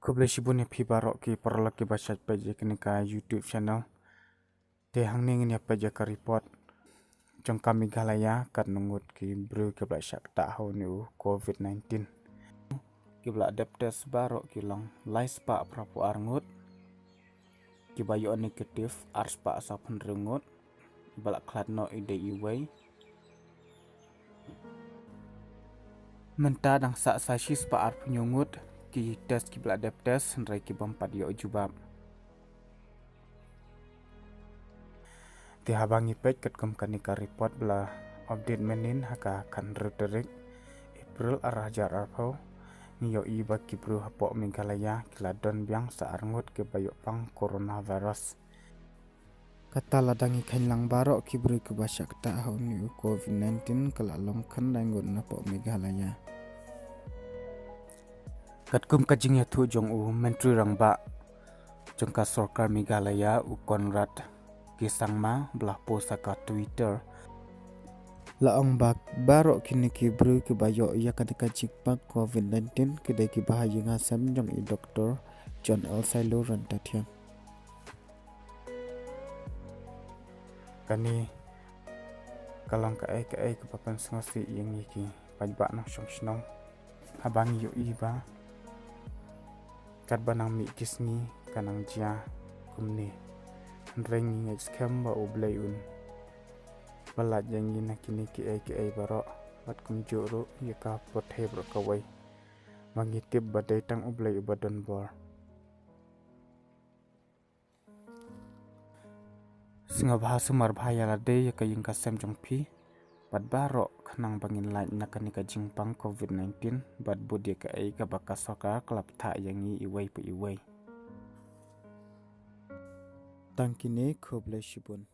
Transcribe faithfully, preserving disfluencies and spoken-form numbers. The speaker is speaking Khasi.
Khublei shibun ïa phi baroh ki paralok kiba shait peit ïa kane ka YouTube channel. Te hangne ngin ïa peit ïa ka report jong ka Meghalaya, katno ngut ki briew kiba la shah ktah ha une u covid nineteen. Kiba la dep test baroh ki long lai spah phra phew ar ngut, kiba ïoh negative ar spah saw phew hynriew ngut, kiba la khlad noh i dei iwei. Mynta dang sah sa shi spah ar phew hynñiew ngut ki test kiba la dep test, hynrei ki bym pat ïoh jubab. Te haba ngi peit katkum kane ka report ba la update mynnin ha ka khathynriew tarik April ar hajar arphew, ngi ïohi ba ki briew hapoh Meghalaya ki la don biang sa ar ngut kiba ïoh pang coronavirus. Kata lada ngi kheiñ lang baroh ki briew kiba shah ktah ha une u covid nineteen, ka la long khyndai ngut napoh Meghalaya. Katkum ka jingïathuh jong u Myntri Rangbah jong ka sorkar Meghalaya, u Conrad K Sangma, ba la post ha ka Twitter, la ong ba baroh kine ki briew kiba ïoh ïa kane ka jingpang covid nineteen ki dei kiba ha ïing ha sem jong i Doktor John L Sailo Ryntathiang. Kane ka long kaei kaei kaba pynsngewsih ïa ngi ki paidbah nongshong shnong, haba ngi ïohi ba katba nang mih ki sngi ka nang jia kumne. Hynrei ngi ngeit skhem ba U Blei un pyllait ïa ngi na kine kiei kiei baroh, bad kumjuh ruh ïa ka pyrthei baroh kawei, ba ngi tip ba dei tang U Blei uba don bor. Sngewbha sumar bha ïa lade, ïa ka ïing ka sem jong phi bad baroh, khnang ba ngin lait na kane ka jingpang covid nineteen bad bud ïa kaei kaba ka sorkar ka la bthah ïa ngi iwei pa iwei. Tang kine, khublei shibun.